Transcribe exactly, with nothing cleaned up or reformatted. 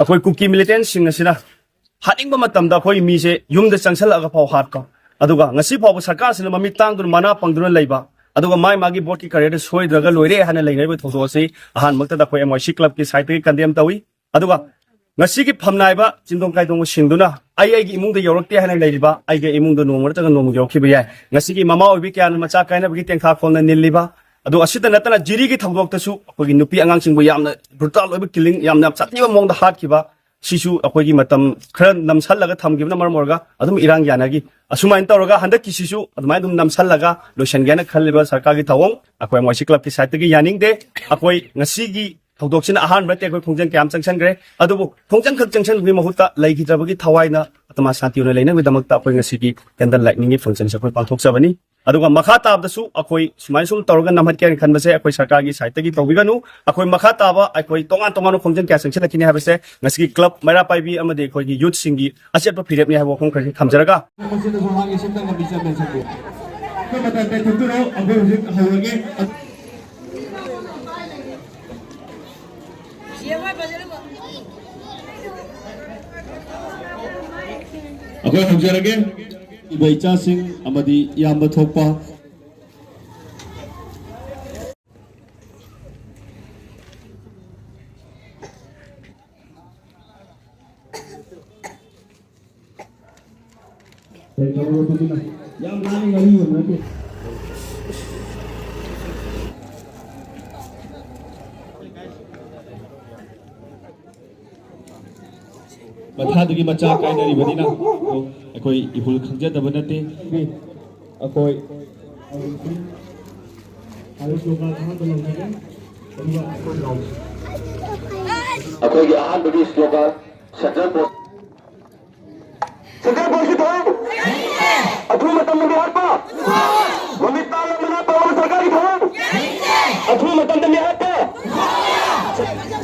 ꯑꯩꯈꯣꯏ ꯀꯨꯀꯤ ꯃꯤꯂꯤꯇꯦꯟꯁꯤꯡ ꯑꯁꯤꯅ ꯍꯥꯠꯅꯤꯡꯕ ꯃꯇꯝꯗ ꯑꯩꯈꯣꯏ ꯃꯤꯁꯦ ꯌꯨꯝꯗ ꯆꯪꯁꯤꯜꯂꯛꯑꯒ ꯐꯥꯎ ꯍꯥꯠꯄ, ꯑꯗꯨꯒ ꯉꯁꯤ ꯐꯥꯎꯕ ꯁꯔꯀꯥꯔꯁꯤꯅ ꯃꯃꯤꯠ ꯇꯥꯡꯗꯨꯅ ꯃꯅꯥ ꯄꯪꯗꯨꯅ ꯂꯩꯕ, ꯑꯗꯨꯒ ꯃꯥꯏ ꯃꯥꯒꯤ ꯚꯣꯠꯀꯤ ꯀꯔꯤꯌꯔꯗ ꯁꯣꯏꯗ꯭ꯔꯒ ꯂꯣꯏꯔꯦ ꯍꯥꯏꯅ ꯂꯩꯅꯔꯤꯕ ꯊꯧꯗꯣꯛ ꯑꯁꯤ ꯑꯍꯥꯟꯕꯃꯛꯇꯗ ꯑꯩꯈꯣꯏ ꯑꯦꯝ ꯋꯥꯏ ꯁꯤ ꯀ꯭ꯂꯕꯀꯤ ꯁꯥꯏꯠꯇꯒꯤ ꯀꯟꯗꯦꯝ ꯇꯧꯏ꯫ ꯑꯗꯨꯒ ꯉꯁꯤꯒꯤ ꯐꯝꯅꯥꯏꯕ ꯆꯤꯟꯗꯣꯡ ꯀꯥꯏꯗꯣꯡꯕꯁꯤꯡꯗꯨꯅ ꯑꯩ ꯑꯩꯒꯤ ꯏꯃꯨꯡꯗ ꯌꯧꯔꯛꯇꯦ ꯍꯥꯏꯅ ꯂꯩꯔꯤꯕ, ꯑꯩꯒꯤ ꯏꯃꯨꯡꯗ ꯅꯣꯡꯃ ꯅꯠꯇ꯭ꯔꯒ ꯅꯣꯡꯃ ꯌꯧꯔꯛꯈꯤꯕ ꯌꯥꯏ꯫ ꯉꯁꯤꯒꯤ ꯃꯃꯥ ꯑꯣꯏꯕꯤ ꯀꯌꯥꯅ ꯃꯆꯥ ꯀꯥꯏꯅꯕꯒꯤ ꯇꯦꯡꯈꯥ ꯈꯣꯡꯅ ꯅꯤꯜꯂꯤꯕ, ꯑꯗꯨ ꯑꯁꯤꯗ ꯅꯠꯇꯅ ꯖꯤꯔꯤꯒꯤ ꯊꯧꯗꯣꯛꯇꯁꯨ ꯑꯩꯈꯣꯏꯒꯤ ꯅꯨꯄꯤ ꯑꯉꯥꯡꯁꯤꯡꯕꯨ ꯌꯥꯝꯅ ꯕ꯭ꯔꯨꯇꯥꯜ ꯑꯣꯏꯕ ꯀꯤꯂꯤꯡ, ꯌꯥꯝꯅ ꯁꯥꯊꯤꯕ ꯃꯑꯣꯡꯗ ꯍꯥꯠꯈꯤꯕ, ꯁꯤꯁꯨ ꯑꯩꯈꯣꯏꯒꯤ ꯃꯇꯝ ꯈꯔ ꯅꯝꯁꯜꯂꯒ ꯊꯝꯈꯤꯕꯅ ꯃꯔꯝ ꯑꯣꯏꯔꯒ ꯑꯗꯨꯝ ꯏꯔꯥꯡ ꯌꯥꯅꯈꯤ꯫ ꯑꯁꯨꯃꯥꯏꯅ ꯇꯧꯔꯒ ꯍꯟꯗꯛꯀꯤꯁꯤꯁꯨ ꯑꯗꯨꯃꯥꯏꯅ ꯑꯗꯨꯝ ꯅꯝꯁꯜꯂꯒ ꯂꯣꯏꯁꯤꯟꯒꯦꯅ ꯈꯜꯂꯤꯕ ꯁꯔꯀꯥꯔꯒꯤ ꯊꯧꯑꯣꯡ ꯑꯩꯈꯣꯏ ꯑꯦꯝ ꯋꯥꯏ ꯁꯤ ꯀ꯭ꯂꯕꯀꯤ ꯁꯥꯏꯠꯇꯒꯤ ꯌꯥꯅꯤꯡꯗꯦ꯫ ꯑꯩꯈꯣꯏ ꯉꯁꯤꯒꯤ ꯊꯧꯗꯣꯛꯁꯤꯅ ꯑꯍꯥꯟꯕ ꯅꯠꯇꯦ, ꯑꯩꯈꯣꯏ ꯈꯣꯡꯖꯪ ꯀꯌꯥ ꯑꯃ ꯆꯪꯁꯟꯈ꯭ꯔꯦ꯫ ꯑꯗꯨꯕꯨ ꯈꯣꯡꯖꯪ ꯈꯛ ꯆꯪꯁꯟꯕꯒꯤ ꯃꯍꯨꯠꯇ ꯂꯩꯈꯤꯗ꯭ꯔꯕꯒꯤ ꯊꯋꯥꯏꯅ ꯑꯇꯃꯥ ꯁꯥꯟꯇꯤ ꯑꯣꯏꯅ ꯂꯩꯅꯕꯒꯤꯗꯃꯛꯇ ꯑꯩꯈꯣꯏ ꯉꯁꯤꯒꯤ ꯀꯦꯟꯗꯜ ꯂꯥꯏꯠꯅꯤꯡꯒꯤ ꯐꯪꯁꯟꯁꯦ ꯑꯩꯈꯣꯏ ꯄꯥꯡꯊꯣꯛꯆꯕꯅꯤ꯫ ꯑꯗꯨꯒ ꯃꯈꯥ ꯇꯥꯕꯗꯁꯨ ꯑꯩꯈꯣꯏ ꯁꯨꯃꯥꯏꯅ ꯁꯨꯝ ꯇꯧꯔꯒ ꯅꯝꯍꯠꯀꯦ ꯍꯥꯏꯅ ꯈꯟꯕꯁꯦ ꯑꯩꯈꯣꯏ ꯁꯔꯀꯥꯔꯒꯤ ꯁꯥꯏꯠꯇꯒꯤ ꯇꯧꯕꯤꯒꯅꯨ꯫ ꯑꯩꯈꯣꯏ ꯃꯈꯥ ꯇꯥꯕ ꯑꯩꯈꯣꯏ ꯇꯣꯉꯥꯟ ꯇꯣꯉꯥꯟꯕ ꯈꯣꯡꯖꯪ ꯀꯌꯥ ꯆꯪꯁꯤꯜꯂꯛꯈꯤꯅꯤ ꯍꯥꯏꯕꯁꯦ ꯉꯁꯤꯒꯤ ꯀ꯭ꯂꯕ ꯃꯩꯔꯥ ꯄꯥꯏꯕꯤ ꯑꯃꯗꯤ ꯑꯩꯈꯣꯏꯒꯤ ꯌꯨꯠꯁꯤꯡꯒꯤ ꯑꯆꯦꯠꯄ ꯐꯤꯔꯦꯞꯅꯤ ꯍꯥꯏꯕ ꯋꯥꯐꯝ ꯈꯔꯁꯤ ꯊꯝꯖꯔꯒ, ꯃꯁꯤꯗꯁꯨ ꯍꯥꯡꯉꯤ, ꯁꯤꯝꯇꯪ ꯂꯝꯕꯤ ꯆꯠꯂꯦ ꯁꯛꯄꯤꯌꯨ꯫ ꯑꯩꯈꯣꯏ ꯃꯇꯝ ꯀꯥꯏꯊꯣꯛꯄꯤꯔꯣ, ꯑꯩꯈꯣꯏ ꯍꯧꯖꯤꯛ ꯍꯧꯔꯒꯦ꯫ ꯑꯩꯈꯣꯏ ꯍꯧꯖꯔꯒꯦ꯫ ꯏꯕ ꯏꯆꯥꯁꯤꯡ ꯑꯃꯗꯤ ꯏꯌꯥꯝꯕ ꯊꯣꯛꯄ꯫ ꯌꯥꯝ ꯂꯥꯡꯉꯤ, ꯋꯥꯔꯤ ꯌꯦꯡꯕ ꯅꯠꯇꯦ꯫ ꯃꯊꯥꯗꯨꯒꯤ ꯃꯆꯥ ꯀꯥꯏꯅꯔꯤꯕꯅꯤꯅ ꯑꯩꯈꯣꯏ ꯏꯍꯨꯜ ꯈꯪꯖꯗꯕ ꯅꯠꯇꯦ꯫ ꯑꯩꯈꯣꯏ ꯑꯩꯈꯣꯏꯒꯤ ꯑꯍꯥꯟꯕꯒꯤ ꯁ꯭ꯂꯣꯒꯥꯟ ꯁꯦꯟꯇ꯭ꯔꯦꯜ ꯄꯣꯁ꯫ ꯁꯦꯟꯇ꯭ꯔꯦꯜ ꯄꯣꯁꯀꯤ ꯊꯧꯔꯝ ꯑꯊꯨꯕ ꯃꯇꯝꯗ ꯃꯤꯍꯥꯠꯄ ꯃꯃꯤꯠ ꯇꯥꯡꯅ